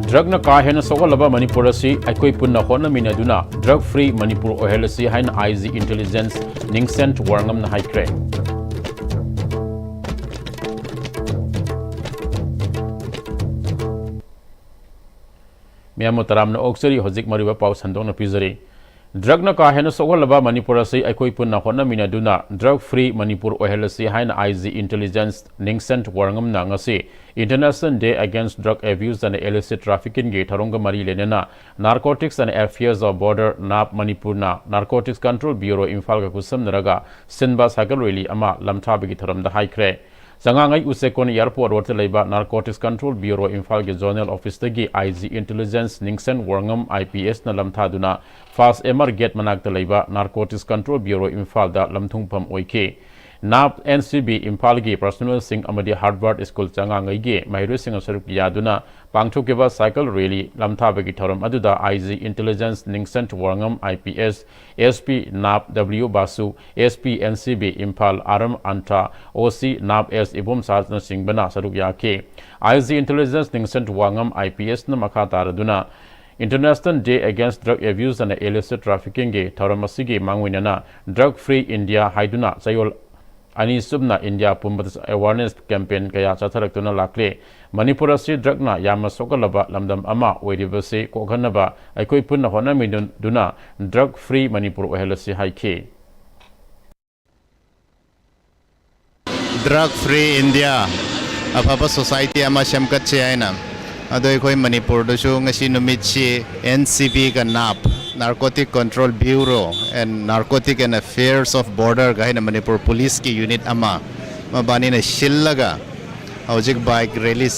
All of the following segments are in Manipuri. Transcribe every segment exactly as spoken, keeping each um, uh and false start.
ꯗ꯭ꯔꯒꯅ ꯀꯥ ꯍꯦꯟꯅ ꯁꯣꯛꯍꯜꯂꯕ ꯃꯅꯤꯄꯨꯔ ꯑꯁꯤ ꯑꯩꯈꯣꯏ ꯄꯨꯟꯅ ꯍꯣꯠꯅꯃꯤꯟꯅꯗꯨꯅ ꯗ꯭ꯔꯒ ꯐ꯭ꯔꯤ ꯃꯅꯤꯄꯨꯔ ꯑꯣꯏꯍꯜꯂꯁꯤ ꯍꯥꯏꯅ ꯑꯥꯏ ꯖꯤ ꯏꯟꯇꯦꯂꯤꯖꯦꯟꯁ ꯅꯤꯡꯁꯦꯟ ꯋꯥꯉꯝꯅ ꯍꯥꯏꯈ꯭ꯔꯦ꯫ ꯃꯤꯌꯥꯝꯕꯨ ꯇꯔꯥꯝꯅ ꯑꯣꯛꯆꯔꯤ꯫ ꯍꯧꯖꯤꯛ ꯃꯔꯨꯑꯣꯏꯕ ꯄꯥꯎ ꯁꯟꯗꯣꯛꯅ ꯄꯤꯖꯔꯤ꯫ ꯗ꯭ꯔꯒꯅ ꯀꯥ ꯍꯦꯟꯅ ꯁꯣꯛꯍꯜꯂꯕ ꯃꯅꯤꯄꯨꯔ ꯑꯁꯤ ꯑꯩꯈꯣꯏ ꯄꯨꯟꯅ ꯍꯣꯠꯅꯃꯤꯟꯅꯗꯨꯅ ꯗ꯭ꯔꯒ ꯐ꯭ꯔꯤ ꯃꯅꯤꯄꯨꯔ ꯑꯣꯏꯍꯜꯂꯁꯤ ꯍꯥꯏꯅ ꯑꯥꯏ ꯖꯤ ꯏꯟꯇꯦꯂꯤꯖꯦꯟꯁ ꯅꯤꯡꯁꯦꯟ ꯋꯥꯉꯝꯅ ꯉꯁꯤ International Day Against Drug Abuse and Illicit Traffickingꯒꯤ ꯊꯧꯔꯝꯒ ꯃꯔꯤ ꯂꯩꯅꯅ Narcotics and Affairs of Border, ꯅꯥꯞ, ꯃꯅꯤꯄꯨꯔꯅ Narcotics Control Bureau ꯏꯝꯐꯥꯜꯒ ꯈꯨꯠꯁꯝꯅꯔꯒ ꯁꯤꯟꯕ ꯁꯥꯏꯀꯜ ꯔꯦꯂꯤ ꯑꯃ ꯂꯝꯊꯥꯕꯒꯤ ꯊꯧꯔꯝꯗ ꯍꯥꯏꯈ꯭ꯔꯦ꯫ ꯆꯉꯥꯉꯩ ꯎꯆꯦꯛꯀꯣꯟ ꯑꯦꯌꯔꯄꯣꯔꯠ ꯔꯣꯗꯇ ꯂꯩꯕ Narcotics Control Bureau ꯏꯝꯐꯥꯜꯒꯤ ꯖꯣꯅꯦꯜ ꯑꯣꯐꯤꯁꯇꯒꯤ ꯑꯥꯏ ꯖꯤ ꯏꯟꯇꯦꯂꯤꯖꯦꯟꯁ ꯅꯤꯡꯁꯦꯟ ꯋꯥꯉꯝ ꯑꯥꯏ ꯄꯤ ꯑꯦꯁꯅ ꯂꯝꯊꯥꯗꯨꯅ ꯐꯥꯁ ꯑꯦꯝ ꯑꯥꯔ ꯒꯦꯠ ꯃꯅꯥꯛꯇ ꯂꯩꯕ Narcotics Control Bureau ꯏꯝꯐꯥꯜꯗ ꯂꯝꯊꯨꯡꯐꯝ ꯑꯣꯏꯈꯤ꯫ ꯅꯥꯞ ꯑꯦꯟ ꯁꯤ ꯕꯤ ꯏꯝꯐꯥꯜꯒꯤ ꯄ꯭ꯔꯣꯐꯦꯁꯅꯦꯜꯁꯤꯡ ꯑꯃꯗꯤ ꯍꯥꯔꯕꯔꯠ ꯁ꯭ꯀꯨꯜ ꯆꯉꯥꯉꯩꯒꯤ ꯃꯍꯩꯔꯣꯏꯁꯤꯡꯅ ꯁꯔꯨꯛ ꯌꯥꯗꯨꯅ ꯄꯥꯡꯊꯣꯛꯈꯤꯕ ꯁꯥꯏꯀꯜ ꯔꯦꯂꯤ ꯂꯝꯊꯥꯕꯒꯤ ꯊꯧꯔꯝ ꯑꯗꯨꯗ ꯑꯥꯏ ꯖꯤ ꯏꯟꯇꯦꯂꯤꯖꯦꯟꯁ ꯅꯤꯡꯁꯦꯟ ꯋꯥꯉꯝ I P S, S P NAB W Basu, S P N C B Imphal ꯑꯥꯔꯝ ꯑꯟꯊꯥ, ꯑꯣ ꯁꯤ ꯅꯥꯞ ꯑꯦꯁ ꯏꯕꯣꯝꯆꯥꯅꯆꯤꯡꯕꯅ ꯁꯔꯨꯛ ꯌꯥꯈꯤ꯫ ꯑꯥꯏ ꯖꯤ ꯏꯟꯇꯦꯂꯤꯖꯦꯟꯁ ꯅꯤꯡꯁꯦꯟ ꯋꯥꯉꯝ ꯑꯥꯏ ꯄꯤ ꯑꯦꯁꯅ ꯃꯈꯥ ꯇꯥꯔꯗꯨꯅ International Day Against Drug Abuse and Illicit Traffickingꯒꯤ ꯊꯧꯔꯝ ꯑꯁꯤꯒꯤ ꯃꯥꯡꯑꯣꯏꯅꯅ ꯗ꯭ꯔꯒ ꯐ꯭ꯔꯤ ꯏꯟꯗꯤꯌꯥ ꯍꯥꯏꯗꯨꯅ ꯆꯌꯣꯜ ꯑꯅꯤ ꯆꯨꯞꯅ ꯏꯟꯗꯤꯌꯥ ꯄꯨꯝꯕꯗ ꯑꯦꯋꯥꯔꯅꯦꯁ ꯀꯦꯝꯄꯦꯟ ꯀꯌꯥ ꯆꯠꯊꯔꯛꯇꯨꯅ ꯂꯥꯛꯂꯤ꯫ ꯃꯅꯤꯄꯨꯔ ꯑꯁꯤ ꯗ꯭ꯔꯒꯅ ꯌꯥꯝꯅ ꯁꯣꯛꯍꯜꯂꯕ ꯂꯝꯗꯝ ꯑꯃ ꯑꯣꯏꯔꯤꯕꯁꯤ ꯀꯣꯛꯍꯟꯅꯕ ꯑꯩꯈꯣꯏ ꯄꯨꯟꯅ ꯍꯣꯠꯅꯃꯤꯟꯅꯗꯨꯅ ꯗ꯭ꯔꯒ ꯐ꯭ꯔꯤ ꯃꯅꯤꯄꯨꯔ ꯑꯣꯏꯍꯜꯂꯁꯤ ꯍꯥꯏꯈꯤ꯫ ꯗ꯭ꯔꯒ ꯐ꯭ꯔꯤ ꯏꯟꯗꯤꯌꯥ, ꯑꯐꯕ ꯁꯣꯁꯥꯏꯇꯤ ꯑꯃ ꯁꯦꯝꯒꯠꯁꯦ ꯍꯥꯏꯅ꯫ ꯑꯗꯣ ꯑꯩꯈꯣꯏ ꯃꯅꯤꯄꯨꯔꯗꯁꯨ ꯉꯁꯤ ꯅꯨꯃꯤꯠꯁꯤ ꯑꯦꯟ ꯁꯤ ꯕꯤꯒ NAB, Narcotic Control Bureau and Narcotic and Affairs of Borderꯒ ꯍꯥꯏꯅ ꯃꯅꯤꯄꯨꯔ ꯄꯨꯂꯤꯁꯀꯤ ꯌꯨꯅꯤꯠ ꯑꯃ, ꯃꯕꯥꯅꯤꯅ ꯁꯤꯜꯂꯒ ꯍꯧꯖꯤꯛ ꯕꯥꯏꯛ ꯔꯦꯂꯤ,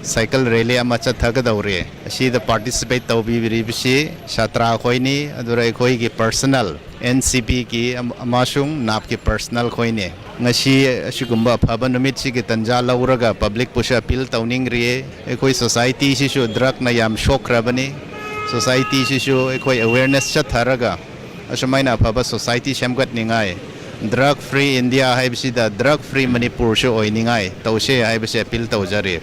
ꯁꯥꯏꯀꯜ ꯔꯦꯂꯤ ꯑꯃ ꯆꯠꯊꯒꯗꯧꯔꯤ꯫ ꯑꯁꯤꯗ ꯄꯥꯔꯇꯤꯁꯤꯄꯦꯠ ꯇꯧꯕꯤꯔꯤꯕꯁꯤ ꯁꯥꯇ꯭ꯔ ꯑꯩꯈꯣꯏꯅꯤ, ꯑꯗꯨꯒ ꯑꯩꯈꯣꯏꯒꯤ ꯄꯔꯁꯅꯦꯜ, ꯑꯦꯟ ꯁꯤ ꯕꯤꯒꯤ ꯑꯃ-, ꯑꯃꯁꯨꯡ ꯅꯥꯞꯀꯤ ꯄꯔꯁꯅꯦꯜ ꯈꯣꯏꯅꯤ꯫ ꯉꯁꯤ ꯑꯁꯤꯒꯨꯝꯕ ꯑꯐꯕ ꯅꯨꯃꯤꯠꯁꯤꯒꯤ ꯇꯟꯖꯥ ꯂꯧꯔꯒ ꯄꯕ꯭ꯂꯤꯛꯄꯨꯁꯨ ꯑꯄꯤꯜ ꯇꯧꯅꯤꯡꯔꯤꯌꯦ꯫ ꯑꯩꯈꯣꯏ ꯁꯣꯁꯥꯏꯇꯤꯁꯤꯁꯨ ꯗ꯭ꯔꯒꯅ ꯌꯥꯝ ꯁꯣꯛꯈ꯭ꯔꯕꯅꯤ꯫ ꯁꯣꯁꯥꯏꯇꯤꯁꯤꯁꯨ ꯑꯩꯈꯣꯏ ꯑꯋꯦꯔꯅꯦꯁ ꯆꯠꯊꯔꯒ ꯑꯁꯨꯃꯥꯏꯅ ꯑꯐꯕ ꯁꯣꯁꯥꯏꯇꯤ ꯁꯦꯝꯒꯠꯅꯤꯡꯉꯥꯏ, ꯗ꯭ꯔꯒ ꯐ꯭ꯔꯤ ꯏꯟꯗꯤꯌꯥ ꯍꯥꯏꯕꯁꯤꯗ ꯗ꯭ꯔꯒ ꯐ꯭ꯔꯤ ꯃꯅꯤꯄꯨꯔꯁꯨ ꯑꯣꯏꯅꯤꯡꯉꯥꯏ ꯇꯧꯁꯦ ꯍꯥꯏꯕꯁꯦ ꯑꯄꯤꯜ ꯇꯧꯖꯔꯤ꯫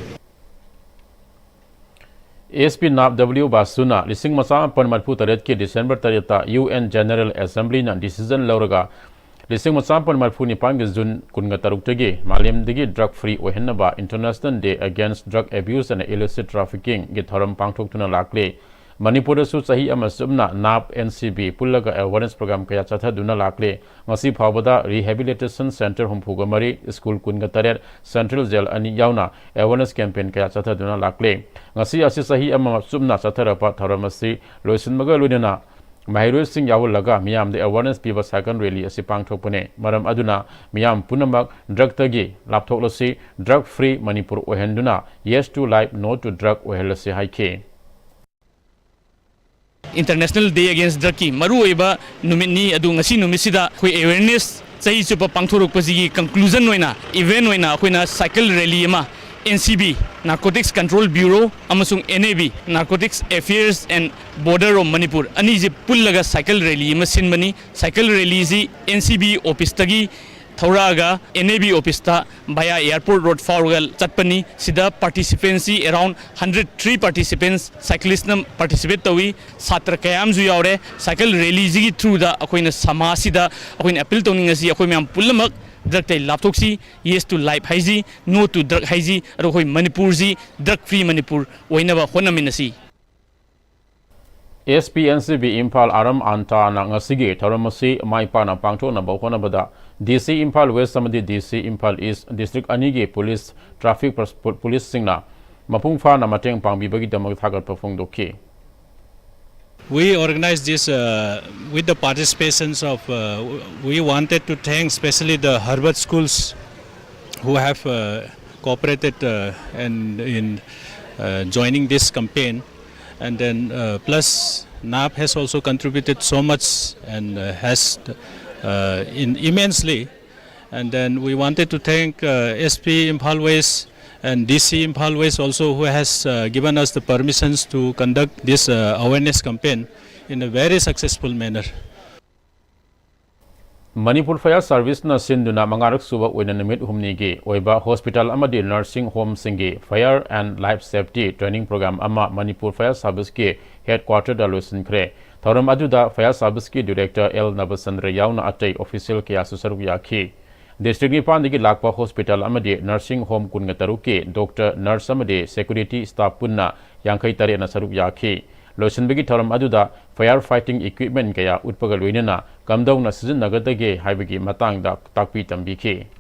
ꯑꯦꯁ ꯄꯤ ꯅꯥꯞ ꯗꯕ꯭ꯂꯤꯎ ꯕꯥꯁꯨꯅ ꯂꯤꯁꯤꯡ ꯑꯃ ꯆꯥꯃꯥꯄꯟ ꯃꯔꯤꯐꯨ ꯇꯔꯦꯠꯀꯤ ꯗꯤꯁꯦꯝꯕꯔ ꯇꯔꯦꯠꯇ ꯌꯨ ꯑꯦꯟ ꯖꯦꯅꯔꯦꯜ ꯑꯦꯁꯦꯝꯕ꯭ꯂꯤꯅ ꯗꯤꯁꯤꯖꯟ ꯂꯧꯔꯒ ꯂꯤꯁꯤꯡ ꯑꯃ ꯆꯥꯃꯥꯄꯟ ꯃꯔꯤꯐꯨ ꯅꯤꯄꯥꯟꯒꯤ ꯖꯨꯟ ꯀꯨꯟꯒ ꯇꯔꯨꯛꯇꯒꯤ ꯃꯥꯂꯦꯝꯗꯒꯤ drug free ꯑꯣꯏꯍꯟꯅꯕ International Day Against Drug Abuse and Illicit Traffickingꯒꯤ ꯊꯧꯔꯝ ꯄꯥꯡꯊꯣꯛꯇꯨꯅ ꯂꯥꯛꯂꯤ꯫ ꯃꯅꯤꯄꯨꯔꯗꯁꯨ ꯆꯍꯤ ꯑꯃ ꯆꯨꯞꯅ ꯅꯥꯞ, ꯑꯦꯟ ꯁꯤ ꯕꯤ ꯄꯨꯜꯂꯒ awareness program ꯀꯌꯥ ꯆꯠꯊꯗꯨꯅ ꯂꯥꯛꯂꯤ꯫ ꯉꯁꯤ ꯐꯥꯎꯕꯗ rehabilitation centre ꯍꯨꯝꯐꯨꯒ ꯃꯔꯤ, ꯁ꯭ꯀꯨꯜ ꯀꯨꯟꯒ ꯇꯔꯦꯠ, central jail ꯑꯅꯤ ꯌꯥꯎꯅ awareness campaign ꯀꯌꯥ ꯆꯠꯊꯗꯨꯅ ꯂꯥꯛꯂꯤ꯫ ꯉꯁꯤ ꯑꯁꯤ ꯆꯍꯤ ꯑꯃ ꯆꯨꯞꯅ ꯆꯠꯊꯔꯛꯄ ꯊꯧꯔꯝ ꯑꯁꯤ ꯂꯣꯏꯁꯤꯟꯕꯒ ꯂꯣꯏꯅꯅ ꯃꯍꯩꯔꯣꯏꯁꯤꯡ ꯌꯥꯎꯍꯜꯂꯒ ꯃꯤꯌꯥꯝꯗ awareness ꯄꯤꯕ cycle rally ꯑꯁꯤ ꯄꯥꯡꯊꯣꯛꯄꯅꯤ꯫ ꯃꯔꯝ ꯑꯗꯨꯅ ꯃꯤꯌꯥꯝ ꯄꯨꯝꯅꯃꯛ drugꯇꯒꯤ ꯂꯥꯞꯊꯣꯛꯂꯁꯤ, drug free Manipur ꯑꯣꯏꯍꯟꯗꯨꯅ Yes to Life, No to Drug ꯑꯣꯏꯍꯜꯂꯁꯤ ꯍꯥꯏꯈꯤ꯫ International Day Against Drugꯀꯤ ꯃꯔꯨꯑꯣꯏꯕ ꯅꯨꯃꯤꯠꯅꯤ꯫ ꯑꯗꯨ ꯉꯁꯤ ꯅꯨꯃꯤꯠꯁꯤꯗ ꯑꯩꯈꯣꯏ awareness ꯆꯍꯤ ꯆꯨꯞꯄ ꯄꯥꯡꯊꯣꯔꯛꯄꯁꯤꯒꯤ conclusion ꯑꯣꯏꯅ, event ꯑꯣꯏꯅ ꯑꯩꯈꯣꯏꯅ cycle rally ꯑꯃ N C B, Narcotics Control Bureau ꯑꯃꯁꯨꯡ N A B, Narcotics Affairs and Border of Manipur ꯑꯅꯤꯁꯦ ꯄꯨꯜꯂꯒ cycle rally ꯑꯃ ꯁꯤꯟꯕꯅꯤ꯫ Cycle rallyꯁꯤ N C B officeꯇꯒꯤ ꯊꯧꯔꯛꯑꯒ N A B officeꯇ via airport road ꯐꯥꯎꯔꯒ ꯆꯠꯄꯅꯤ꯫ ꯁꯤꯗ participantꯁꯤ around hundred three participants cyclistꯅ participate ꯇꯧꯏ꯫ ꯁꯥꯇ꯭ꯔ ꯀꯌꯥ ꯑꯃꯁꯨ ꯌꯥꯎꯔꯦ꯫ Cycle rallyꯁꯤꯒꯤ throughꯗ ꯑꯩꯈꯣꯏꯅ ꯁꯃꯥꯖꯁꯤꯗ ꯑꯩꯈꯣꯏꯅ appeal ꯇꯧꯅꯤꯡꯉꯁꯤ, ꯑꯩꯈꯣꯏ ꯃꯌꯥꯝ ꯄꯨꯝꯅꯃꯛ drugꯇꯩ ꯂꯥꯞꯊꯣꯛꯁꯤ, Yes to Life ꯍꯥꯏꯁꯤ, No to Drug ꯍꯥꯏꯁꯤ, ꯑꯗꯣ ꯑꯩꯈꯣꯏ ꯃꯅꯤꯄꯨꯔꯁꯤ drug free ꯃꯅꯤꯄꯨꯔ ꯑꯣꯏꯅꯕ ꯍꯣꯠꯅꯃꯤꯟꯅꯁꯤ꯫ S P N C B Imphal ꯑꯥꯔꯝ ꯑꯟꯇꯥꯅ ꯉꯁꯤꯒꯤ ꯊꯧꯔꯝ ꯑꯁꯤ ꯃꯥꯏ ꯄꯥꯛꯅ ꯄꯥꯡꯊꯣꯛꯅꯕ ꯍꯣꯠꯅꯕꯗ ꯗꯤ ꯁꯤ ꯏꯝꯐꯥꯜ ꯋꯦꯁ ꯑꯃꯗꯤ ꯗꯤ ꯁꯤ ꯏꯝꯐꯥꯜ ꯏꯁ district ꯑꯅꯤꯒꯤ ꯄꯨꯂꯤꯁ, traffic ꯄꯨꯂꯤꯁꯁꯤꯡꯅ ꯃꯄꯨꯡ ꯐꯥꯅ ꯃꯇꯦꯡ ꯄꯥꯡꯕꯤꯕꯒꯤꯗꯃꯛ ꯊꯥꯒꯠꯄ ꯐꯣꯡꯗꯣꯛꯈꯤ꯫ We organized this uh, with the participations of, uh, we wanted to thank specially the Harvard schools who have uh, cooperated uh, and in uh, joining this campaign. And then uh, plus NAP has also contributed so much and uh, has uh, in immensely. And then we wanted to thank uh, S P Imphal West and D C Imphal West also, who has uh, given us the permissions to conduct this uh, awareness campaign in a very successful manner. Manipur fire ꯁꯥꯔꯚꯤꯁꯅ ꯁꯤꯟꯗꯨꯅ ꯃꯉꯥꯔꯛ ꯁꯨꯕ ꯑꯣꯏꯅ ꯅꯨꯃꯤꯠ ꯍꯨꯝꯅꯤꯒꯤ ꯑꯣꯏꯕ ꯍꯣꯁꯄꯤꯇꯥꯜ ꯑꯃꯗꯤ ꯅꯔꯁꯤꯡ ꯍꯣꯝꯁꯤꯡꯒꯤ Fire and Life Safety Training Program ꯑꯃ ꯃꯅꯤꯄꯨꯔ ꯐꯥꯌꯔ ꯁꯥꯔꯚꯤꯁꯀꯤ ꯍꯦꯗꯀ꯭ꯋꯥꯇꯔꯗ ꯂꯣꯏꯁꯤꯟꯈ꯭ꯔꯦ꯫ ꯊꯧꯔꯝ ꯑꯗꯨꯗ ꯐꯥꯌꯔ ꯁꯥꯔꯚꯤꯁꯀꯤ ꯗꯤꯔꯦꯛꯇꯔ ꯑꯦꯜ ꯅꯕꯆꯟꯗ꯭ꯔ ꯌꯥꯎꯅ ꯑꯇꯩ ꯑꯣꯐꯤꯁꯤꯌꯦꯜ ꯀꯌꯥꯁꯨ ꯁꯔꯨꯛ ꯌꯥꯈꯤ꯫ ꯗꯤꯁꯇ꯭ꯔꯤꯛ ꯅꯤꯄꯥꯟꯗꯒꯤ ꯂꯥꯛꯄ ꯍꯣꯁꯄꯤꯇꯥꯜ ꯑꯃꯗꯤ ꯅꯔꯁꯤꯡ ꯍꯣꯝ ꯀꯨꯟꯒ ꯇꯔꯨꯛꯀꯤ ꯗꯣꯛꯇꯔ, ꯅꯔꯁ ꯑꯃꯗꯤ ꯁꯦꯀ꯭ꯌꯨꯔꯤꯇꯤ ꯁ꯭ꯇꯥꯐ ꯄꯨꯟꯅ ꯌꯥꯡꯈꯩ ꯇꯔꯦꯠꯅ ꯁꯔꯨꯛ ꯌꯥꯈꯤ꯫ ꯂꯣꯏꯁꯤꯟꯕꯒꯤ ꯊꯧꯔꯝ ꯑꯗꯨꯗ ꯐꯥꯌꯔ ꯐꯥꯏꯇꯤꯡ ꯏꯀ꯭ꯋꯤꯞꯃꯦꯟ ꯀꯌꯥ ꯎꯠꯄꯒ ꯂꯣꯏꯅꯅ ꯀꯝꯗꯧꯅ ꯁꯤꯖꯤꯟꯅꯒꯗꯒꯦ ꯍꯥꯏꯕꯒꯤ ꯃꯇꯥꯡꯗ ꯇꯥꯛꯄꯤ ꯇꯝꯕꯤꯈꯤ꯫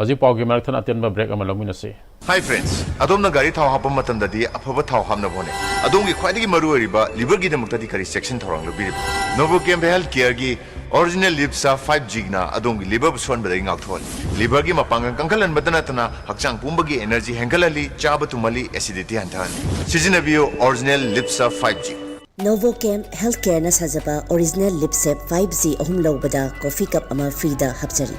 ꯍꯧꯖꯤꯛ ꯄꯥꯎꯒꯤ ꯃꯔꯛ ꯊꯠꯅ ꯑꯇꯦꯟꯕ ꯕ꯭ꯔꯦꯛ ꯑꯃ ꯂꯧꯃꯤꯟꯅꯁꯤ꯫ Hi friends, ꯑꯗꯣꯝꯅ ꯒꯥꯔꯤ ꯊꯥꯎ ꯍꯥꯞꯄ ꯃꯇꯝꯗꯗꯤ ꯑꯐꯕ ꯊꯥꯎ ꯍꯥꯞꯅꯕ ꯍꯣꯠꯅꯩ꯫ ꯑꯗꯣꯝꯒꯤ ꯈ꯭ꯋꯥꯏꯗꯒꯤ ꯃꯔꯨꯑꯣꯏꯔꯤꯕ ꯂꯤꯚꯔꯒꯤꯗꯃꯛꯇꯗꯤ ꯀꯔꯤ ꯆꯦꯛꯁꯤꯟ ꯊꯧꯔꯥꯡ ꯂꯧꯕꯤꯔꯤꯕ? Novochem Health Careꯒꯤ Original Lipsa five Gꯅ ꯑꯗꯣꯝꯒꯤ ꯂꯤꯚꯔꯕꯨ ꯁꯣꯟꯕꯗꯒꯤ ꯉꯥꯛꯊꯣꯛꯍꯜꯂꯤ꯫ ꯂꯤꯚꯔꯒꯤ ꯃꯄꯥꯡꯒꯜ ꯀꯟꯈꯠꯍꯟꯕꯇ ꯅꯠꯇꯅ ꯍꯛꯆꯥꯡ ꯄꯨꯝꯕꯒꯤ ꯑꯦꯅꯔꯖꯤ ꯍꯦꯟꯒꯠꯍꯜꯂꯤ, ꯆꯥꯕ ꯇꯨꯝꯍꯜꯂꯤ, ꯑꯦꯁꯤꯗꯤꯇꯤ ꯍꯟꯊꯍꯜꯂꯤ꯫ ꯁꯤꯖꯤꯟꯅꯕꯤꯌꯨ Original Lipsa five G꯫ Novochem Health Careꯅ ꯁꯥꯖꯕ Original Lipsa five G ꯑꯍꯨꯝ ꯂꯧꯕꯗ ꯀꯣꯐꯤ ꯀꯞ ꯑꯃ ꯐ꯭ꯔꯤꯗ ꯍꯥꯞꯆꯔꯤ꯫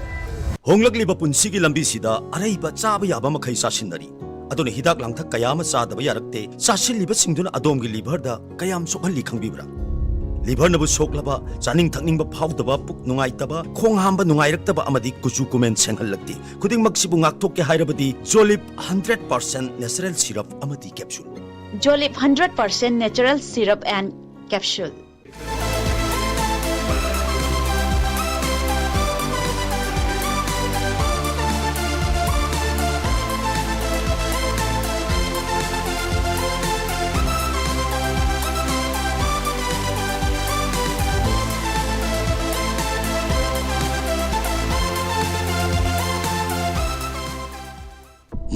ꯍꯣꯡꯂꯛꯂꯤꯕ ꯄꯨꯟꯁꯤꯒꯤ ꯂꯝꯕꯤꯁꯤꯗ ꯑꯔꯩꯕ ꯆꯥꯕ ꯌꯥꯕ ꯃꯈꯩ ꯆꯥꯁꯤꯟꯅꯔꯤ꯫ ꯑꯗꯨꯅ ꯍꯤꯗꯥꯛ ꯂꯥꯡꯊꯛ ꯀꯌꯥ ꯑꯃ ꯆꯥꯗꯕ ꯌꯥꯔꯛꯇꯦ꯫ ꯆꯥꯁꯤꯜꯂꯤꯕꯁꯤꯡꯗꯨꯅ ꯑꯗꯣꯝꯒꯤ ꯂꯤꯚꯔꯗ ꯀꯌꯥꯝ ꯁꯣꯛꯍꯜꯂꯤ ꯈꯪꯕꯤꯕ꯭ꯔꯥ? ꯂꯤꯚꯔꯅꯕꯨ ꯁꯣꯛꯂꯕ, ꯆꯥꯅꯤꯡ ꯊꯛꯅꯤꯡꯕ ꯐꯥꯎꯗꯕ, ꯄꯨꯛ ꯅꯨꯡꯉꯥꯏꯇꯕ, ꯈꯣꯡ ꯍꯥꯝꯕ ꯅꯨꯡꯉꯥꯏꯔꯛꯇꯕ ꯑꯃꯗꯤ ꯀꯨꯆꯨ ꯀꯨꯃꯦꯟ ꯁꯦꯡꯍꯜꯂꯛꯇꯦ꯫ ꯈꯨꯗꯤꯡꯃꯛꯁꯤꯕꯨ ꯉꯥꯛꯊꯣꯛꯀꯦ ꯍꯥꯏꯔꯕꯗꯤ Jolib hundred percent natural syrup ꯑꯃꯗꯤ capsule꯫ Jolib hundred percent natural syrup and capsule.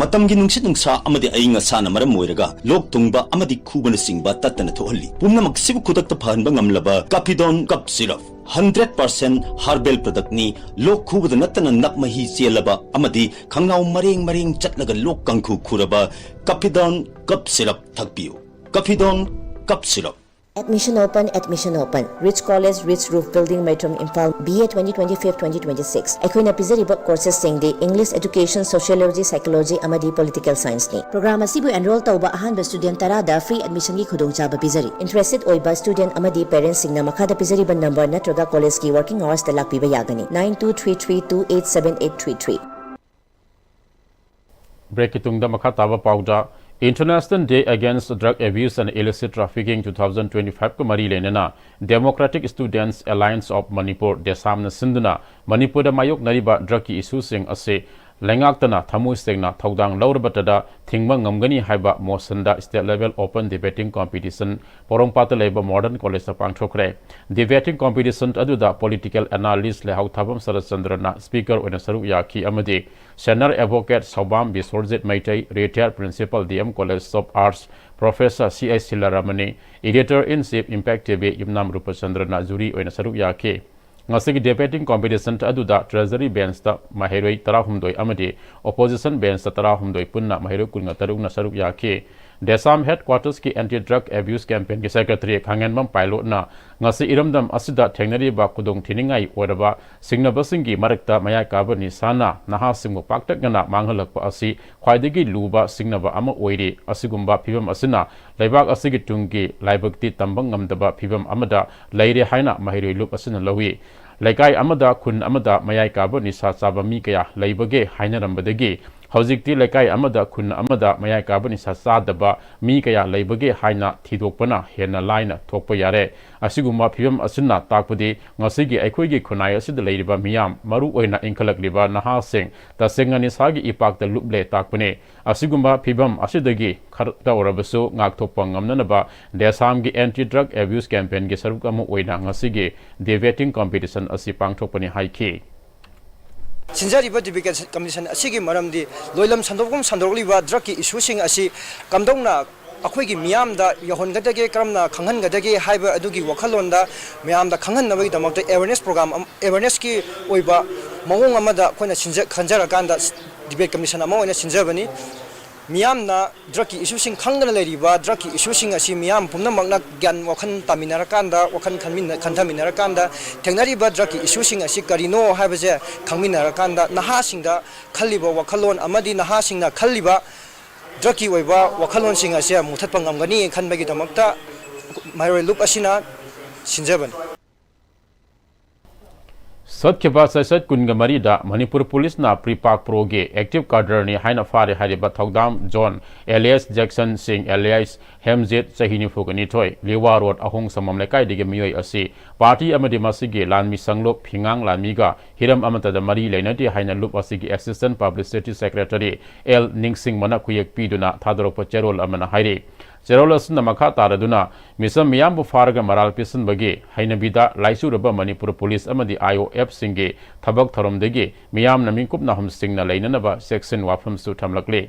ꯃꯇꯝꯒꯤ ꯅꯨꯡꯁꯤꯠ ꯅꯨꯡꯁꯥ ꯑꯃꯗꯤ ꯑꯏꯪ ꯑꯁꯥꯅ ꯃꯔꯝ ꯑꯣꯏꯔꯒ ꯂꯣꯛ ꯊꯨꯡꯕ ꯑꯃꯗꯤ ꯈꯨꯕꯅꯆꯤꯡꯕ ꯇꯠꯇꯅ ꯊꯣꯛꯍꯜꯂꯤ꯫ ꯄꯨꯝꯅꯃꯛꯁꯤꯕꯨ ꯈꯨꯗꯛꯇ ꯐꯍꯟꯕ ꯉꯝꯂꯕ Capidon Cough Syrup꯫ Hundred percent herbal productꯅꯤ꯫ ꯂꯣꯛ ꯈꯨꯕꯗ ꯅꯠꯇꯅ ꯅꯞ ꯃꯍꯤ ꯆꯦꯜꯂꯕ ꯑꯃꯗꯤ ꯈꯪꯅꯥꯎ ꯃꯔꯦꯡ ꯃꯔꯦꯡ ꯆꯠꯂꯒ ꯂꯣꯛ ꯀꯥꯡꯈꯨ ꯈꯨꯔꯕ Capidon Cough Syrup ꯊꯛꯄꯤꯌꯨ꯫ Capidon Cough Syrup꯫ Admission open, admission open. Ridge College, Ridge Roof Building, Maitram, Imphal, B A twenty twenty-five twenty twenty-six꯫ ꯑꯩꯈꯣꯏꯅ ꯄꯤꯖꯔꯤꯕ courses ꯁꯤꯡꯗꯤ English, Education, Sociology, Psychology ꯑꯃꯗꯤ Political Science ꯅꯤ꯫ Program ꯑꯁꯤꯕꯨ enroll ꯇꯧꯕ ꯑꯍꯥꯟꯕ student ꯇꯔꯥꯗ free admission ꯒꯤ ꯈꯨꯗꯣꯡꯆꯥꯕ ꯄꯤꯖꯔꯤ꯫ Interested ꯑꯣꯏꯕ student ꯑꯃꯗꯤ parents ꯁꯤꯡꯅ ꯃꯈꯥꯗ ꯄꯤꯖꯔꯤꯕ number ꯅꯠꯇ꯭ꯔꯒ college ꯀꯤ working hours ꯇ ꯂꯥꯛꯄꯤꯕ ꯌꯥꯒꯅꯤ꯫ Nine two three three two eight seven eight three three꯫ Break ꯀꯤ ꯇꯨꯡꯗ ꯃꯈꯥ ꯇꯥꯕ ꯄꯥꯎꯗ, International Day Against Drug Abuse and Illicit Trafficking two thousand twenty-five ꯀ ꯃꯔꯤ ꯂꯩꯅꯅ Democratic Students Alliance of Manipur, ꯗꯦꯁꯥꯝꯅ ꯁꯤꯟꯗꯨꯅ ꯃꯅꯤꯄꯨꯔꯗ ꯃꯥꯌꯣꯛꯅꯔꯤꯕ drug ꯀꯤ issue ꯁꯤꯡ ꯑꯁꯤ ꯂꯩꯉꯥꯛꯇꯅ ꯊꯃꯣꯏ ꯁꯦꯡꯅ ꯊꯧꯗꯥꯡ ꯂꯧꯔꯕꯇꯗ ꯊꯤꯡꯕ ꯉꯝꯒꯅꯤ ꯍꯥꯏꯕ motion ꯗ state level open debating competition ꯄꯣꯔꯣꯝꯄꯥꯠꯇ ꯂꯩꯕ Modern College ꯇ ꯄꯥꯡꯊꯣꯛꯈ꯭ꯔꯦ꯫ Debating competition ꯑꯗꯨꯗ political analyst ꯂꯩꯍꯥꯎꯊꯥꯕꯝ ꯁꯔꯠꯆꯟꯗ꯭ꯔꯅ speaker ꯑꯣꯏꯅ ꯁꯔꯨꯛ ꯌꯥꯈꯤ ꯑꯃꯗꯤ senior advocate ꯁꯥꯎꯕꯥꯝ ꯕꯤꯁ꯭ꯋꯔꯖꯤꯠ Meitei, retired principal D M College of Arts, Professor C I ꯁꯤꯂꯥꯔꯥꯃꯅꯤ, editor in chief Impact T V Yumnam ꯔꯨꯄꯆꯟꯗ꯭ꯔꯅ jury ꯑꯣꯏꯅ ꯁꯔꯨꯛ ꯌꯥꯈꯤ꯫ ꯉꯁꯤꯒꯤ debating competition ꯑꯗꯨꯗ Treasury bench ꯇ ꯃꯍꯩꯔꯣꯏ ꯇꯔꯥꯍꯨꯝꯗꯣꯏ ꯑꯃꯗꯤ opposition bench ꯇ ꯇꯔꯥꯍꯨꯝꯗꯣꯏ, ꯄꯨꯟꯅ ꯃꯍꯩꯔꯣꯏ ꯀꯨꯟꯒ ꯇꯔꯨꯛꯅ ꯁꯔꯨꯛ ꯌꯥꯈꯤ꯫ ꯗꯦꯁꯥꯝ headquarters ꯀꯤ Anti Drug Abuse Campaign ꯒꯤ secretary ꯈꯥꯉꯦꯟꯕꯝ ꯄꯥꯏꯂꯣꯠꯅ ꯉꯁꯤ ꯏꯔꯝꯗꯝ ꯑꯁꯤꯗ ꯊꯦꯡꯅꯔꯤꯕ ꯈꯨꯗꯣꯡꯊꯤꯅꯤꯡꯉꯥꯏ ꯑꯣꯏꯔꯕ ꯁꯤꯡꯅꯕꯁꯤꯡꯒꯤ ꯃꯔꯛꯇ ꯃꯌꯥꯏ ꯀꯥꯕ ꯅꯤꯁꯥꯅ ꯅꯍꯥꯁꯤꯡꯕꯨ ꯄꯥꯛꯇꯛꯅꯅ ꯃꯥꯡꯍꯜꯂꯛꯄ ꯑꯁꯤ ꯈ꯭ꯋꯥꯏꯗꯒꯤ ꯂꯨꯕ ꯁꯤꯡꯅꯕ ꯑꯃ ꯑꯣꯏꯔꯤ꯫ ꯑꯁꯤꯒꯨꯝꯕ ꯐꯤꯚꯝ ꯑꯁꯤꯅ ꯂꯩꯕꯥꯛ ꯑꯁꯤꯒꯤ ꯇꯨꯡꯒꯤ ꯂꯥꯏꯕꯛꯇꯤ ꯇꯝꯕ ꯉꯝꯗꯕ ꯐꯤꯚꯝ ꯑꯃꯗ ꯂꯩꯔꯦ ꯍꯥꯏꯅ ꯃꯍꯩꯔꯣꯏ ꯂꯨꯞ ꯑꯁꯤꯅ ꯂꯧꯏ꯫ ꯂꯩꯀꯥꯏ ꯑꯃꯗ, ꯈꯨꯟ ꯑꯃꯗ ꯃꯌꯥꯏ ꯀꯥꯕ ꯅꯤꯁꯥ ꯆꯥꯕ ꯃꯤ ꯀꯌꯥ ꯂꯩꯕꯒꯦ ꯍꯥꯏꯅꯔꯝꯕꯗꯒꯤ ꯍꯧꯖꯤꯛꯇꯤ ꯂꯩꯀꯥꯏ ꯑꯃꯗ, ꯈꯨꯟ ꯑꯃꯗ ꯃꯌꯥꯏ ꯀꯥꯕ ꯅꯤꯁꯥ ꯆꯥꯗꯕ ꯃꯤ ꯀꯌꯥ ꯂꯩꯕꯒꯦ ꯍꯥꯏꯅ ꯊꯤꯗꯣꯛꯄꯅ ꯍꯦꯟꯅ ꯂꯥꯏꯅ ꯊꯣꯛꯄ ꯌꯥꯔꯦ꯫ ꯑꯁꯤꯒꯨꯝꯕ ꯐꯤꯚꯝ ꯑꯁꯤꯅ ꯇꯥꯛꯄꯗꯤ ꯉꯁꯤꯒꯤ ꯑꯩꯈꯣꯏꯒꯤ ꯈꯨꯟꯅꯥꯏ ꯑꯁꯤꯗ ꯂꯩꯔꯤꯕ ꯃꯤꯌꯥꯝ, ꯃꯔꯨ ꯑꯣꯏꯅ ꯏꯟꯈꯠꯂꯛꯂꯤꯕ ꯅꯍꯥꯁꯤꯡ, ꯇꯁꯦꯡꯅ ꯅꯤꯁꯥꯒꯤ ꯏꯄꯥꯛꯇ ꯂꯨꯞꯂꯦ ꯇꯥꯛꯄꯅꯤ꯫ ꯑꯁꯤꯒꯨꯝꯕ ꯐꯤꯚꯝ ꯑꯁꯤꯗꯒꯤ ꯈꯔꯇ ꯑꯣꯏꯔꯕꯁꯨ ꯉꯥꯛꯊꯣꯛꯄ ꯉꯝꯅꯅꯕ ꯗꯦꯁꯥꯝꯒꯤ Anti Drug Abuse Campaign ꯒꯤ ꯁꯔꯨꯛ ꯑꯃ ꯑꯣꯏꯅ ꯉꯁꯤꯒꯤ debating competition ꯑꯁꯤ ꯄꯥꯡꯊꯣꯛꯄꯅꯤ ꯍꯥꯏꯈꯤ꯫ ꯁꯤꯟꯖꯔꯤꯕ debate competition ꯑꯁꯤꯒꯤ ꯃꯔꯝꯗꯤ ꯂꯣꯏꯂꯝ ꯁꯟꯗꯣꯛꯐꯝ ꯁꯟꯗꯣꯛꯂꯤꯕ drug ꯀꯤ issue ꯁꯤꯡ ꯑꯁꯤ ꯀꯝꯗꯧꯅ ꯑꯩꯈꯣꯏꯒꯤ ꯃꯤꯌꯥꯝꯗ ꯌꯧꯍꯟꯒꯗꯒꯦ, ꯀꯔꯝꯅ ꯈꯪꯍꯟꯒꯗꯒꯦ ꯍꯥꯏꯕ ꯑꯗꯨꯒꯤ ꯋꯥꯈꯜꯂꯣꯟꯗ ꯃꯌꯥꯝꯗ ꯈꯪꯍꯟꯅꯕꯒꯤꯗꯃꯛꯇ awareness program ꯑꯃ, awareness ꯀꯤ ꯑꯣꯏꯕ ꯃꯑꯣꯡ ꯑꯃꯗ ꯑꯩꯈꯣꯏꯅ ꯁꯤꯟꯖ-, ꯈꯟꯖꯔꯀꯥꯟꯗ debate competition ꯑꯃ ꯑꯣꯏꯅ ꯁꯤꯟꯖꯕꯅꯤ꯫ ꯃꯤꯌꯥꯝꯅ ꯗ꯭ꯔꯒꯀꯤ ꯏꯁꯨꯁꯤꯡ ꯈꯪꯗꯅ ꯂꯩꯔꯤꯕ ꯗ꯭ꯔꯒꯀꯤ ꯏꯁꯨꯁꯤꯡ ꯑꯁꯤ ꯃꯤꯌꯥꯝ ꯄꯨꯝꯅꯃꯛꯅ ꯒ꯭ꯌꯥꯟ ꯋꯥꯈꯜ ꯇꯥꯃꯤꯟꯅꯔꯀꯥꯟꯗ, ꯋꯥꯈꯜ ꯈꯟꯃꯤꯟꯅ-, ꯈꯟꯊꯃꯤꯟꯅꯔꯀꯥꯟꯗ ꯊꯦꯡꯅꯔꯤꯕ ꯗ꯭ꯔꯒꯀꯤ ꯏꯁꯨꯁꯤꯡ ꯑꯁꯤ ꯀꯔꯤꯅꯣ ꯍꯥꯏꯕꯁꯦ ꯈꯪꯃꯤꯟꯅꯔꯀꯥꯟꯗ ꯅꯍꯥꯁꯤꯡꯗ ꯈꯜꯂꯤꯕ ꯋꯥꯈꯜꯂꯣꯟ ꯑꯃꯗꯤ ꯅꯍꯥꯁꯤꯡꯅ ꯈꯜꯂꯤꯕ ꯗ꯭ꯔꯒꯀꯤ ꯑꯣꯏꯕ ꯋꯥꯈꯜꯂꯣꯟꯁꯤꯡ ꯑꯁꯦ ꯃꯨꯊꯠꯄ ꯉꯝꯒꯅꯤ ꯈꯟꯕꯒꯤꯗꯃꯛꯇ ꯃꯍꯩꯔꯣꯏ ꯂꯨꯞ ꯑꯁꯤꯅ ꯁꯤꯟꯖꯕꯅꯤ꯫ ꯆꯠꯈꯤꯕ ꯆꯩꯆꯠ ꯀꯨꯟꯒ ꯃꯔꯤꯗ ꯃꯅꯤꯄꯨꯔ ꯄꯨꯂꯤꯁꯅ ꯄ꯭ꯔꯤꯄꯥꯛ ꯄ꯭ꯔꯣꯒꯤ ꯑꯦꯛꯇꯤꯚ ꯀꯥꯗꯔꯅꯤ ꯍꯥꯏꯅ ꯐꯥꯔꯦ ꯍꯥꯏꯔꯤꯕ ꯊꯧꯗꯥꯝ ꯖꯣꯟ ꯑꯦꯂꯤꯌꯥꯁ ꯖꯦꯛꯁꯟ ꯁꯤꯡ ꯑꯦꯂꯤꯌꯥꯁ ꯍꯦꯝꯖꯤꯠ, ꯆꯍꯤ ꯅꯤꯐꯨꯒ ꯅꯤꯊꯣꯏ, ꯂꯤꯋꯥ ꯔꯣꯗ ꯑꯍꯣꯡ ꯁꯝꯕꯝ ꯂꯩꯀꯥꯏꯗꯒꯤ ꯃꯤꯑꯣꯏ ꯑꯁꯤ ꯄꯥꯔꯇꯤ ꯑꯃꯗꯤ ꯃꯁꯤꯒꯤ ꯂꯥꯟꯃꯤ ꯁꯪꯂꯨꯞ ꯍꯤꯉꯥꯡ ꯂꯥꯟꯃꯤꯒ ꯍꯤꯔꯝ ꯑꯃꯠꯇꯗ ꯃꯔꯤ ꯂꯩꯅꯗꯦ ꯍꯥꯏꯅ ꯂꯨꯞ ꯑꯁꯤꯒꯤ ꯑꯦꯁꯤꯁꯇꯦꯟ ꯄꯕ꯭ꯂꯤꯁꯤꯇꯤ ꯁꯦꯀ꯭ꯔꯦꯇꯔꯤ ꯑꯦꯜ ꯅꯤꯡꯁꯤꯡꯕꯅ ꯈꯨꯌꯦꯛ ꯄꯤꯗꯨꯅ ꯊꯥꯗꯣꯔꯛꯄ ꯆꯦꯔꯣꯜ ꯑꯃꯅ ꯍꯥꯏꯔꯤ꯫ ꯆꯦꯔꯣꯜ ꯑꯁꯤꯅ ꯃꯈꯥ ꯇꯥꯔꯗꯨꯅ, ꯃꯤꯆꯝ ꯃꯤꯌꯥꯝꯕꯨ ꯐꯥꯔꯒ ꯃꯔꯥꯜ ꯄꯤꯁꯤꯟꯕꯒꯤ ꯍꯩꯅꯕꯤꯗ ꯂꯥꯏꯆꯨꯔꯕ ꯃꯅꯤꯄꯨꯔ ꯄꯨꯂꯤꯁ ꯑꯃꯗꯤ ꯑꯥꯏ ꯑꯣ ꯑꯦꯐꯁꯤꯡꯒꯤ ꯊꯕꯛ ꯊꯧꯔꯝꯗꯒꯤ ꯃꯤꯌꯥꯝꯅ ꯃꯤꯀꯨꯞ ꯅꯥꯍꯨꯝ ꯁꯤꯡꯅ ꯂꯩꯅꯅꯕ ꯆꯦꯛꯁꯤꯟ ꯋꯥꯐꯝꯁꯨ ꯊꯝꯂꯛꯂꯤ꯫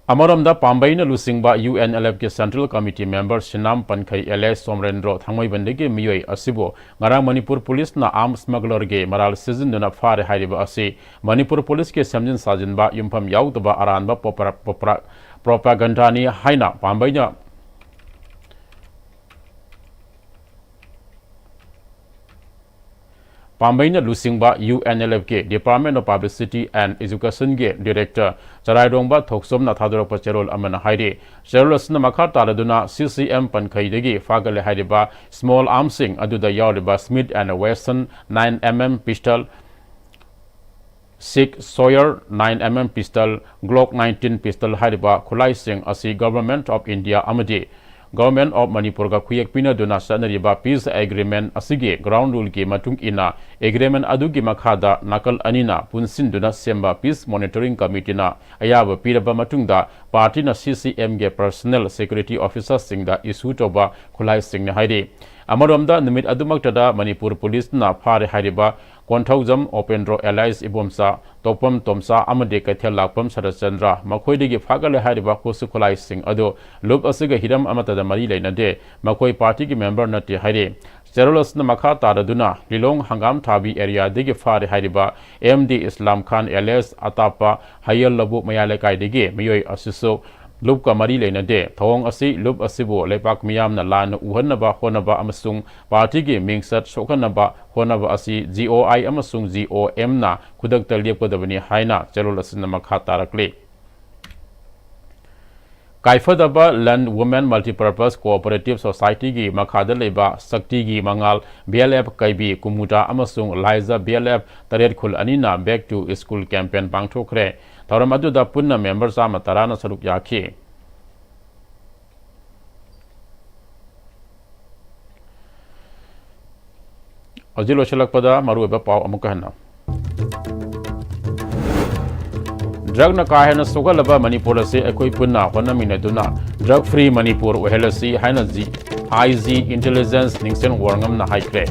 ꯑꯃꯔꯣꯝꯗ, ꯄꯥꯝꯕꯩꯅ ꯂꯨꯆꯤꯡꯕ ꯌꯨ ꯑꯦꯟ ꯑꯦꯜ ꯑꯦꯐꯀꯤ ꯁꯦꯟꯇ꯭ꯔꯦꯜ ꯀꯃꯤꯇꯤ ꯃꯦꯝꯕꯔ ꯁꯤꯅꯥꯝ ꯄꯟꯈꯩ ꯑꯦꯂꯤꯌꯥꯁ ꯁꯣꯝꯔꯦꯟꯗ꯭ꯔꯣ ꯊꯥꯡꯃꯩꯕꯟꯗꯒꯤ ꯃꯤꯑꯣꯏ ꯑꯁꯤꯕꯨ ꯉꯔꯥꯡ ꯃꯅꯤꯄꯨꯔ ꯄꯨꯂꯤꯁꯅ ꯑꯥꯔꯝꯁ ꯁ꯭ꯃꯒꯂꯔꯒꯤ ꯃꯔꯥꯜ ꯁꯤꯖꯤꯟꯗꯨꯅ ꯐꯥꯔꯦ ꯍꯥꯏꯔꯤꯕ ꯑꯁꯤ ꯃꯅꯤꯄꯨꯔ ꯄꯨꯂꯤꯁꯀꯤ ꯁꯦꯝꯖꯤꯟ ꯁꯥꯖꯤꯟꯕ ꯌꯨꯝꯐꯝ ꯌꯥꯎꯗꯕ ꯑꯔꯥꯟꯕ ꯄ꯭ꯔꯣꯄ-, ꯄ꯭ꯔꯣꯄ-, ꯄ꯭ꯔꯣꯄꯥꯒꯟꯗꯥꯅꯤ ꯍꯥꯏꯅ ꯄꯥꯝꯕꯩꯅ ꯄꯥꯝꯕꯩꯅ ꯂꯨꯆꯤꯡꯕ ꯌꯨ ꯑꯦꯟ ꯑꯦꯜ ꯑꯦꯐꯀꯤ Department of Publicity and Educationꯒꯤ director ꯆꯔꯥꯏꯔꯣꯡꯕ ꯊꯣꯛꯆꯣꯝꯅ ꯊꯥꯗꯣꯔꯛꯄ ꯆꯦꯔꯣꯜ ꯑꯃꯅ ꯍꯥꯏꯔꯤ꯫ ꯆꯦꯔꯣꯜ ꯑꯁꯤꯅ ꯃꯈꯥ ꯇꯥꯔꯗꯨꯅ ꯁꯤ ꯁꯤ ꯑꯦꯝ ꯄꯟꯈꯩꯗꯒꯤ ꯐꯥꯒꯠꯂꯦ ꯍꯥꯏꯔꯤꯕ small armsꯁꯤꯡ ꯑꯗꯨꯗ ꯌꯥꯎꯔꯤꯕ Smith and Wesson nine M M pistol, Sig Sauer nine M M pistol, Glock nineteen pistol ꯍꯥꯏꯔꯤꯕ ꯈꯨꯠꯂꯥꯏꯁꯤꯡ ꯑꯁꯤ Government of India ꯑꯃꯗꯤ Government of ꯃꯅꯤꯄꯨꯔꯒ ꯈꯨꯌꯦꯛ ꯄꯤꯅꯗꯨꯅ ꯆꯠꯅꯔꯤꯕ peace agreement ꯑꯁꯤꯒꯤ ground ruleꯒꯤ ꯃꯇꯨꯡ ꯏꯟꯅ agreement ꯑꯗꯨꯒꯤ ꯃꯈꯥꯗ ꯅꯥꯀꯜ ꯑꯅꯤꯅ ꯄꯨꯟꯁꯤꯟꯗꯨꯅ ꯁꯦꯝꯕ Peace Monitoring Committeeꯅ ꯑꯌꯥꯕ ꯄꯤꯔꯕ ꯃꯇꯨꯡꯗ partyꯅ C C Mꯒꯤ personal security officerꯁꯤꯡꯗ issue ꯇꯧꯕ ꯈꯨꯠꯂꯥꯏꯁꯤꯡꯅꯤ ꯍꯥꯏꯔꯤ꯫ ꯑꯃꯔꯣꯝꯗ, ꯅꯨꯃꯤꯠ ꯑꯗꯨꯃꯛꯇꯗ ꯃꯅꯤꯄꯨꯔ ꯄꯨꯂꯤꯁꯅ ꯐꯥꯔꯦ ꯍꯥꯏꯔꯤꯕ ꯀꯣꯟꯊꯧꯖꯝ ꯎꯄꯦꯟꯗ꯭ꯔꯣ alias ꯏꯕꯣꯝꯆꯥ, ꯇꯣꯛꯄꯝ ꯇꯣꯝꯆꯥ ꯑꯃꯗꯤ ꯀꯩꯊꯦꯜ ꯂꯥꯛꯄꯝ ꯁꯔꯠꯆꯟꯗ꯭ꯔ, ꯃꯈꯣꯏꯗꯒꯤ ꯐꯥꯒꯠꯂꯦ ꯍꯥꯏꯔꯤꯕ ꯈꯨꯠꯁꯨ ꯈꯨꯠꯂꯥꯏꯁꯤꯡ ꯑꯗꯨ ꯂꯨꯞ ꯑꯁꯤꯒ ꯍꯤꯔꯝ ꯑꯃꯠꯇꯗ ꯃꯔꯤ ꯂꯩꯅꯗꯦ꯫ ꯃꯈꯣꯏ ꯄꯥꯔꯇꯤꯒꯤ ꯃꯦꯝꯕꯔ ꯅꯠꯇꯦ ꯍꯥꯏꯔꯤ꯫ ꯆꯦꯔꯣꯜ ꯑꯁꯤꯅ ꯃꯈꯥ ꯇꯥꯔꯗꯨꯅ ꯂꯤꯂꯣꯡ ꯍꯪꯒꯥꯝ ꯊꯥꯕꯤ ꯑꯦꯔꯤꯌꯥꯗꯒꯤ ꯐꯥꯔꯦ ꯍꯥꯏꯔꯤꯕ ꯑꯦꯝ ꯗꯤ ꯏꯁꯂꯥꯝ ꯈꯥꯟ alias ꯑꯇꯥꯞꯄ ꯍꯌꯦꯜ ꯂꯧꯕꯨꯛ ꯃꯌꯥꯏ ꯂꯩꯀꯥꯏꯗꯒꯤ ꯃꯤꯑꯣꯏ ꯑꯁꯤꯁꯨ ꯂꯨꯞꯀ ꯃꯔꯤ ꯂꯩꯅꯗꯦ꯫ ꯊꯧꯑꯣꯡ ꯑꯁꯤ ꯂꯨꯞ ꯑꯁꯤꯕꯨ ꯂꯩꯕꯥꯛ ꯃꯤꯌꯥꯝꯅ ꯂꯥꯟꯅ ꯎꯍꯟꯅꯕ ꯍꯣꯠꯅꯕ ꯑꯃꯁꯨꯡ ꯄꯥꯔꯇꯤꯒꯤ ꯃꯤꯡꯆꯠ ꯁꯣꯛꯍꯟꯅꯕ ꯍꯣꯠꯅꯕ ꯑꯁꯤ ꯖꯤ ꯑꯣ ꯑꯥꯏ ꯑꯃꯁꯨꯡ ꯖꯤ ꯑꯣ ꯑꯦꯝꯅ ꯈꯨꯗꯛꯇ ꯂꯦꯞꯀꯗꯕꯅꯤ ꯍꯥꯏꯅ ꯆꯦꯔꯣꯜ ꯑꯁꯤꯅ ꯃꯈꯥ ꯇꯥꯔꯛꯂꯤ꯫ ꯀꯥꯏꯐꯗꯕ ꯂꯟ Women Multipurpose Cooperative Societyꯒꯤ ꯃꯈꯥꯗ ꯂꯩꯕ ꯁꯛꯇꯤꯒꯤ ꯃꯉꯥꯜ ꯕꯤ ꯑꯦꯜ ꯑꯦꯐ ꯀꯩꯕꯤ ꯀꯨꯃꯨꯗꯥ ꯑꯃꯁꯨꯡ ꯂꯥꯏꯖ ꯕꯤ ꯑꯦꯜ ꯑꯦꯐ ꯇꯔꯦꯠ ꯈꯨꯜ ꯑꯅꯤꯅ Back to School campaign ꯄꯥꯡꯊꯣꯛꯈ꯭ꯔꯦ꯫ ꯊꯧꯔꯝ ꯑꯗꯨꯗ ꯄꯨꯟꯅ ꯃꯦꯝꯕꯔ ꯆꯥꯝꯃ ꯇꯔꯥꯅ ꯁꯔꯨꯛ ꯌꯥꯈꯤ꯫ ꯍꯧꯖꯤꯛ ꯂꯣꯏꯁꯤꯜꯂꯛꯄꯗ ꯃꯔꯨꯑꯣꯏꯕ ꯄꯥꯎ ꯑꯃꯨꯛꯀ ꯍꯟꯅ꯫ ꯗ꯭ꯔꯒꯅ ꯀꯥ ꯍꯦꯟꯅ ꯁꯣꯛꯍꯜꯂꯕ ꯃꯅꯤꯄꯨꯔ ꯑꯁꯤ ꯑꯩꯈꯣꯏ ꯄꯨꯟꯅ ꯍꯣꯠꯅꯃꯤꯟꯅꯗꯨꯅ ꯗ꯭ꯔꯒ ꯐ꯭ꯔꯤ ꯃꯅꯤꯄꯨꯔ ꯑꯣꯏꯍꯜꯂꯁꯤ ꯍꯥꯏꯅ ꯖꯤ-, ꯑꯥꯏ ꯖꯤ ꯏꯟꯇꯦꯂꯤꯖꯦꯟꯁ ꯅꯤꯡꯁꯦꯟ ꯋꯥꯔꯉꯝꯅ ꯍꯥꯏꯈ꯭ꯔꯦ꯫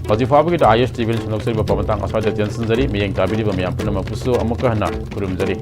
ꯍꯧꯖꯤꯛ ꯐꯥꯎꯕꯒꯤꯗ ꯑꯥꯏ ꯑꯦꯁ ꯇꯤꯚꯤꯅ ꯁꯟꯗꯣꯛꯆꯔꯤꯕ ꯄꯥꯎ ꯃꯇꯥꯡ ꯑꯁ꯭ꯋꯥꯏꯗ ꯇꯦꯟꯁꯤꯟꯖꯔꯤ꯫ ꯃꯤꯠꯌꯦꯡ ꯇꯥꯕꯤꯔꯤꯕ ꯃꯌꯥꯝ ꯄꯨꯝꯅꯃꯛꯄꯨꯁꯨ ꯑꯃꯨꯛꯀ ꯍꯟꯅ ꯈꯨꯔꯨꯝꯖꯔꯤ꯫